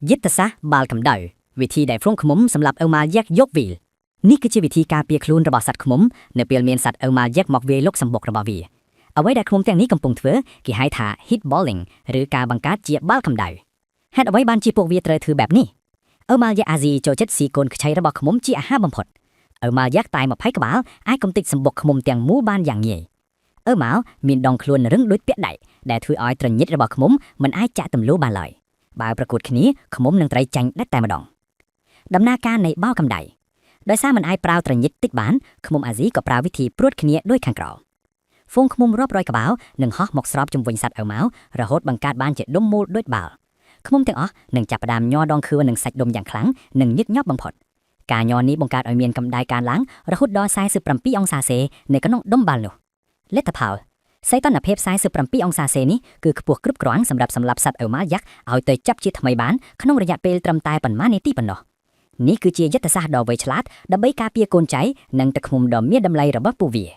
យុទ្ធសាស្ត្របាល់កម្ដៅវិធីដែលហ្វូងឃ្មុំសម្រាប់ឪម៉ាល់យក្សយកវីលនេះគឺជាវិធីការពារខ្លួនរបស់សត្វឃ្មុំនៅពេលមានសត្វឪម៉ាល់យក្សមកវាយលុកសម្បុករបស់វាអ្វីដែលឃ្មុំទាំងនេះកំពុងធ្វើគេហៅថា heat balling ឬការបង្កើតជាបាល់កម្ដៅហេតុអ្វីបានជាពួកវាត្រូវធ្វើបែបនេះឪម៉ាល់យក្សអាស៊ីចូលចិត្តស៊ីកូនខ្ចីរបស់ឃ្មុំជាអាហារបំផុតឪម៉ាល់យក្សតែ20ក្បាលអាចកំទេចសម្បុកឃ្មុំទាំងមូលបានយ៉ាងងាយឪម៉ាល់មានដងខ្លួនរឹងដូចពាក់ដែកដែលធ្វើឲ្យត្រញិតរបស់ឃ្មុំមិនអាចចាក់ទម្លុះបានឡើយបើប្រកួតគ្នាឃ្មុំនឹងត្រូវចាញ់ដាច់តែម្ដងដំណើរការនៃបាល់កម្ដៅដោយសារមិនអាចប្រើត្រញិតតិចបានឃ្មុំអាស៊ីក៏ប្រើវិធីព្រួតគ្នាដូចខាងក្រោមហ្វូងឃ្មុំរាប់រយក្បាលនឹងហោះមកស្របជុំវិញសត្វឪម៉ាល់រហូតបង្កើតបានជាដុំមូលដូចបាល់ឃ្មុំទាំងអស់នឹងចាប់ផ្ដើមញ័រដងខឿនឹងសាច់ដុំយ៉ាងខ្លាំងនិងញឹកញាប់បំផុតការញ័រនេះបង្កើតឲ្យមានកម្ដៅកើនឡើងរហូតដល់47អង្សាសេនៅក្នុងដុំបាល់នោះលទ្ធផលសីតុណ្ហភាព47អង្សាសេនេះគឺខ្ពស់គ្រប់គ្រាន់សម្រាប់សម្លាប់សត្វឪម៉ាល់យក្សឲ្យទៅចាប់ជាថ្មីបានក្នុងរយៈពេលត្រឹមតែប៉ុន្មាននាទីប៉ុណ្ណោះនេះគឺជាយុទ្ធសាស្ត្រដ៏វៃឆ្លាតដើម្បីការពារកូនចៅនិងទឹកឃ្មុំដ៏មានតម្លៃរបស់ពួកវា។